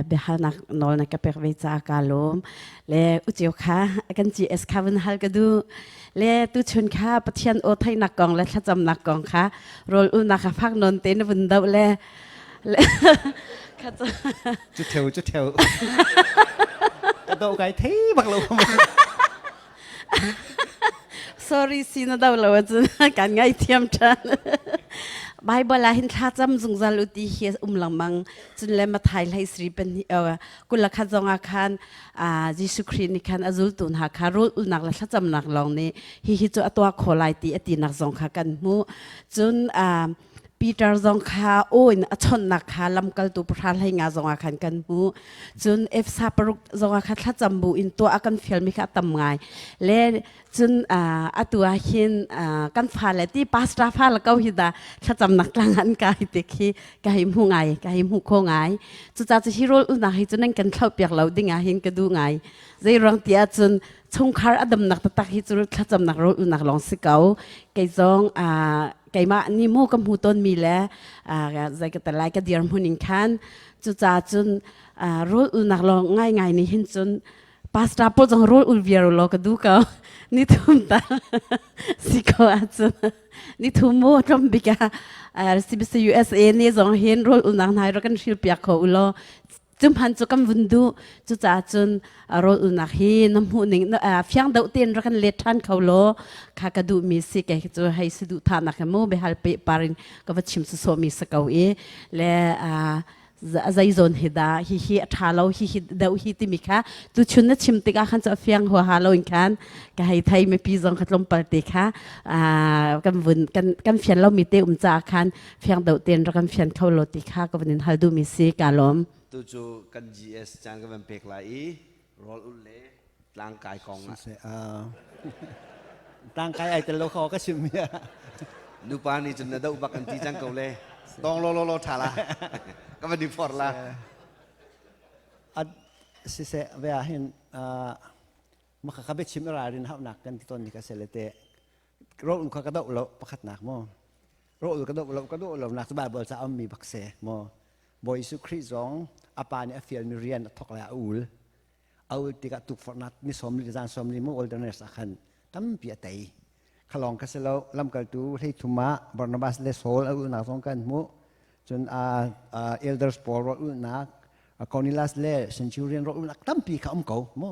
Biahalnak nawl na ka pek ve caah kaa lawm. Le ucio kha kan GS kha vun hal ka duh. Le tuchun kha Pathian aw theihnak kong le thlacamnak kong kha rawl ulnak kha fak nawn te na vun doh le Cu theu cu theu. Ka do kai thei bak lo. Sorry si na do lo ahcun kan ngaithiam ṭhan. Bible ah hin thlacam zungzal u ti hi um lengmang. Cun le Mathai hlei sri pan kul le khat zong ah khan Jesuh Khrih nih khan a zultu hna kha rawl ulnak le thlacamnak lawng nih hihi cu a tuah khawh lai ti a tinak zong kha kan hmuh. Cun Peter zong kha aw in a chawnhnak kha lamkaltu pahra hlei nga zong ah khan kan hmuh. Cun Efsa paruk zong ah kha thlacam bu in tuah a kan fialmi kha a tam ngai. Le cun atu ah hin kan fale ti pastor fale ko hi dah thlacamnak tlang an kai te khi ka hei hmu ngai, ka hei hmu kho ngai. Cucaah cu hi rawl ulnak hi cu nan kan thlauh piak lo ding ah hin ka duh ngai. Zei ruang ti ahcun chungkhar a damnak taktak hi cu thlacamnak rawl ulnak lawng si ko. Kei zong keimah nih mu ka hmu tawnmi le zei ka te lai ka dirhmun in khan cucaah cun rawl ulnak lawng ngaingai nih hin cun pastor pawl zong rawl ul viar law ka duh ko ni thum ta si ko ahcun ni thum mu tlawm bik ah CBC USA ne zong hin rawl ulnak hna hi rak kan hril piak kho u law Cumhan cu kan vun duh. Cucaah cun rawl ulnak hi na hmuh ning fiang deuh tein rak kan let ṭhan kho law kha ka duhmi si kei cu hei si duh thahnak he mu biahal pe par in ka va chim sawsawhmi si ko i le zei zawn hi dah hi hi a ṭha lo hi hi deuh hi timi kha tuchun na chim tikah khan cu a fiang huaha lo in khan ka hei thei mipi zong kha tlawmpal te kha kan vun kan kan fian lomi te um caah khan fiang deuh tein rak kan fian kho lo ti kha ka van in hal duhmi si ka lawm. Tu cu kan GS caan ka van pek lai i rawl ulh le tlangkai kong ah. Tlangkai ai tel lo kho ka chim mi. Nupa nih cun na doh bak an ti cang ko le. Tong lo lo lo tha la. Ka van i for la. At siseh ve ah hin maka ka biachim ralrin haunak kan ti ton ni ka sele te ro kha ka doh lo pakhatnak maw ro ka doh lo ka doh lo nak cu Bible ca um mi bak se maw Bawi Jesuh Khrih zong a pa nih a fial mi rian a thok le a ul a ul tikah tukforhnak ni sawm li zan sawm li mu wilderness ah khan tampi a tei khalong ka si lo lamkaltu hlei thum ah Barnabas le Saul a ulnak zong kan hmuh cun elders pawl ro ulnak Cornelius le centurion ro ulnak tampi kha um ko mu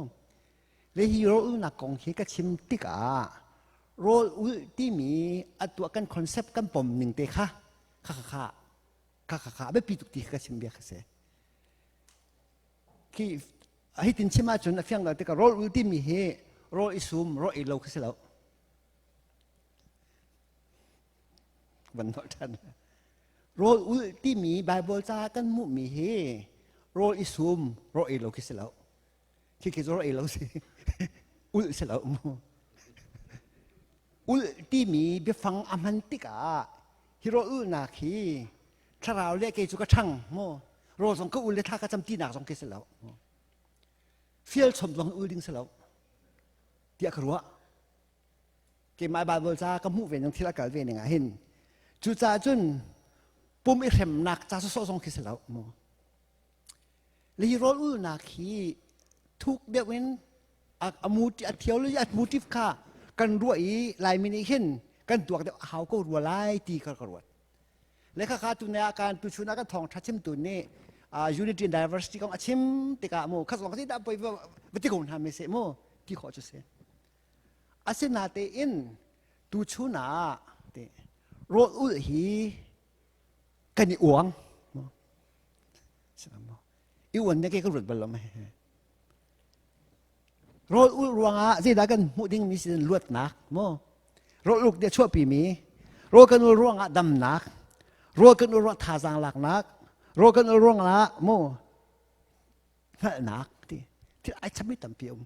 Le hi rawl ulnak kong hi ka chim tikah rawl ulh timi a tuah kan concept kan pom ning te kha kha kha kha kha kha biapi tuk ti kha ka chim bia kha si. Khi hi tin chim ahcun a fiang lo tikah rawl ul timi hi rawl i sum rawl ei lo kha si lo. Van nolh ṭhan. Rawl ul timi Bible ca kan hmuhmi hi rawl i sum rawl ei lo khi si lo. Khi khi cu ei lo si. Ulh si lo mu. Ulh timi biafang a hman tikah hi rawl ulhnak hi thlarau le kei cu ka ṭhang mu. Rawl zong ka ul le thla ka cam tinak zong khi si lo. Fial chom zong ul ding si lo. Tiah ka ruah. Keimah Bible ca ka hmuh ve ning thil a kal ve ning ah hin. Cucaah cun pum i hremnak ca sawsawh zong khi si lo mu. Le hi rawl ulnak hi thuk deuh in a muti a theology a motive kha kan ruah i Laimi nih hin kan tuak deuh a hau ko rua lai ti kha ka ruat. Le khakha tu ne ah kan tuchun ah kan thawngṭha chimtu nih unity and diversity kong a chim tikah mu kha zong dah poi va ti ko hna me se mu ti khawh cu si. Asinatein tuchun ah te rawl ulh hi kan i uang. I uan ne ke ka ruat bal lo mai. Rawl ul ruangah zeidah kan hmuh ding mi sin luatnak mo rawl uk de chuahpi mi rawl kan ul ruangah damnak rawl kan ul ruangah thazaang laknak rawl kan ul ruangah mo hngalhnak ti thil ai chami tampi um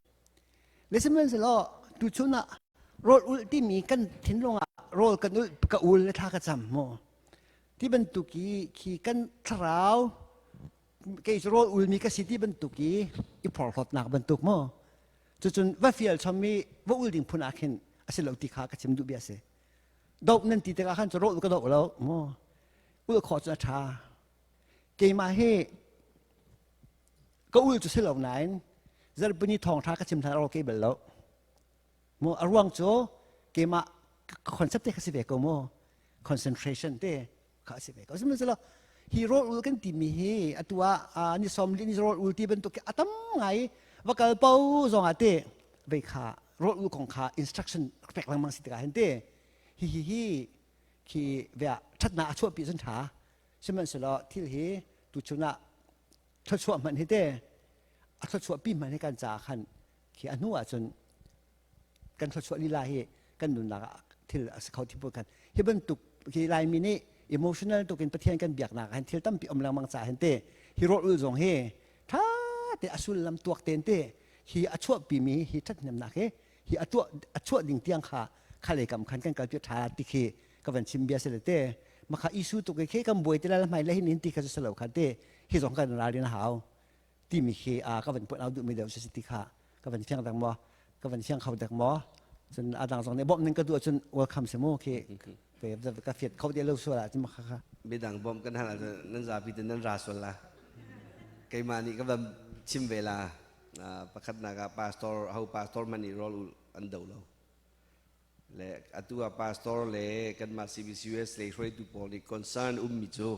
le sihmanhsehlaw tuchun ah rawl ul timi kan thinlung ah rawl kan ul ka ul le thla ka cam mu ti bantuk i khi kan thlarau kei cu rawl ulmi ka si ti bantuk i i phorhlawtnak bantuk mu cucun va fial chom i va ul ding phun ah khin a si lo ti kha ka chim duh bia si doh nan ti tikah khan cu rawl ka doh lo mu ul khawh cu a ṭha keimah hi. Ka ul cu si lo nain zarhpini thawngṭha ka chim hlan ro ke bal lo. Mu a ruang cu keimah concept te kha si ve ko mu. Concentration te kha si ve ko. Sihmanhsehlaw hi rawl ul kan timi hi atu ah ni som li ni rawl ul ti bantuk a tam ngai va kal po zong ah te vei kha rawl ul kong kha instruction pek lengmang si tikah hin te hi hi hi khi ve ah ṭhatnak a chuahpi cun ṭha. Sihmanhsehlaw thil hi tuchun ah thluachuah hmanh hi te a thluachuah pi hmanh hi kan caah khan khi a hnu ah cun kan thluachuah lila hi kan nunnak ah thil a si kho ti khan hi bantuk hi Laimi nih emotional tuk in Pathian kan biaknak ah hin thil tampi um lengmang caah hin te hi rawl ul zong hi tha te a sullam tuak ten te hi a chuahpi mi hi ṭhathnemnak hi hi a tuah a chuah ding tiang kha khalei kam khan kan kalpi ṭha ti khi ka van chim bia sile te makha isu tuk khi kan buai te la hmai le hin ti kha su lo kha te hi zong kan ralrin hau timi khi a ka van put au duh mi deuh si ti kha ka van fiang dak maw ka van fiang kho dak maw cun adang zong nih bawmh ning ka duh cun welcome si mu khi ka fiat kho de lo sual ah cun makha kha midang bawmh kan hal nan zapi te nan ra sual la keimah nih ka van chim ve la pakhat nak ah pastor ho pastor man nih rol an do lo Le atu ah pastor le kanmah CBCUS lei hruaitu pawl nih concern ummi cu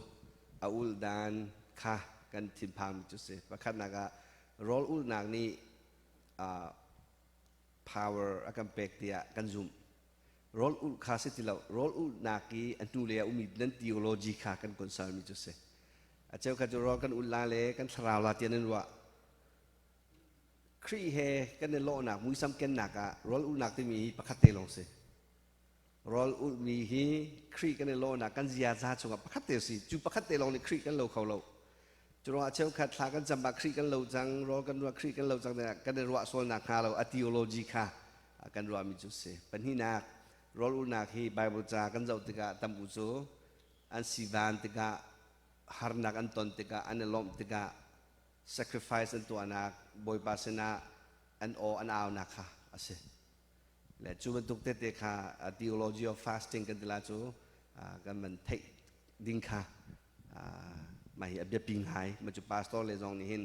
a ulh dan kha kan thinphangmi cu si. Pakhatnak ah rawl ulhnak nih power a kan pek tiah kan zumh. Rawl ulh kha si ti lo, rawl ulhnak i a hnu lei ah ummi nan theology kha kan concern mi cu si. A cheukhat cu rawl kan ulh la le kan thlarau la tiah nan ruah. Khrih he kan i lawhnak muisam kennak ah rawl ulhnak timi hi pakhat te lawng si. Rawl ulhmi hi Khrih kan i lawhnak kan ziaza chungah pakhat te si. Cu pakhat te lawng nih Khrih kan lo kho lo. Cu ruangah cheukhat thla kan cam ah Khrih kan lo cang, rawl kan ruah Khrih kan lo cang tiah kan i ruah sualnak hnga lo a theology kha kan ruahmi cu si. Pahnihnak, rawl ulhnak hi Bible ca kan zoh tikah tam u cu an sivan tikah harnak an ton tikah an i lawmh tikah sacrifice an tuahnak Bawipa sinah an aw an aunak kha a si. Le cu bantuk tete kha theology of fasting kan ti la cu kan van theih ding kha mah hi a biapi ngai. Ma cu pastor le zong nih hin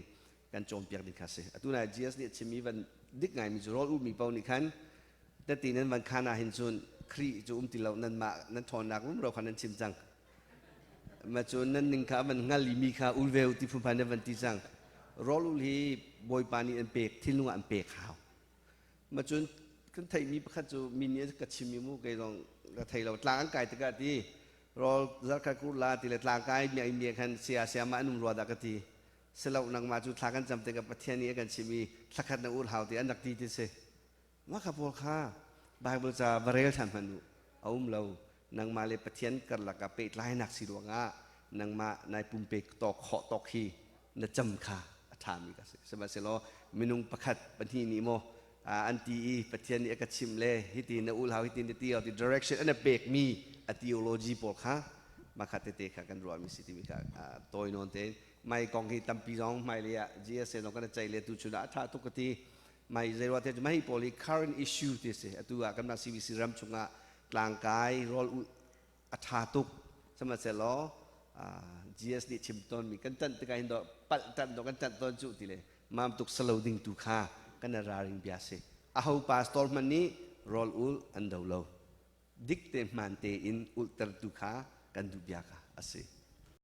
kan cawnpiak ding kha si. Atu nai Jesus nih a chimmi van dik ngaimi cu rawl ummi paoh nih khan tati nan van khan ah hin cun Khrih cu um ti lo nan mah nan ṭhawnnak rumro kha nan chim cang. Ma cu nan ning kha van hngal i mi kha ul ve u ti phunphai na van ti cang. Rawl ul hi Bawipa nih an pek, thinlung ah an pek hau. Ma cun kan theihmi pakhat cu mi nih ka chim i mu kei zong ka thei lo. Tlang an kai tikah ti rawl zarkhat kur la ti le tlang kai miak miak khan sia sia ma an um rua dah ka ti. Silo nangmah cu thla kan cam tikah Pathian nih a kan chim i thlakhat na ul hau ti an rak ti ti si. Mah kha pawl kha Baibal ca va rel ṭhan hmanh u. A um lo. Nangmah le Pathian karlak ah pehtlainak si ruangah nangmah nai pumpek tawk khawh tawk hi na cam kha a ṭhami ka si. Sihmanhsehlaw minung pakhat pahnih nih maw an ti i Pathian nih a ka chimh le hiti na ul hau hiti na ti hau ti direction an pekmi a theology pawl kha mah kha tete kha kan ruahmi si timi kha tawi nawn tein mai kong hi tampi zong hmailei ah GSA zong kan i ceih le tu chun ah a ṭha tuk ka ti. Mai zeiruah te mai pawl hi current issue ti si atu ah kanmah CBC ram chungah tlangkai rawl ulh a tha tuk sihmanhsehlaw GS nih chim tawn mi kan tanh tikah hin do palh tanh do kan tanh tawn cu ti le mam tuk salo ding tu kha kan raring bia si aho pastor hmanh nih rawl ul an do lo dik te hmaan te in ulhter tu kha kan duh bia kha a si.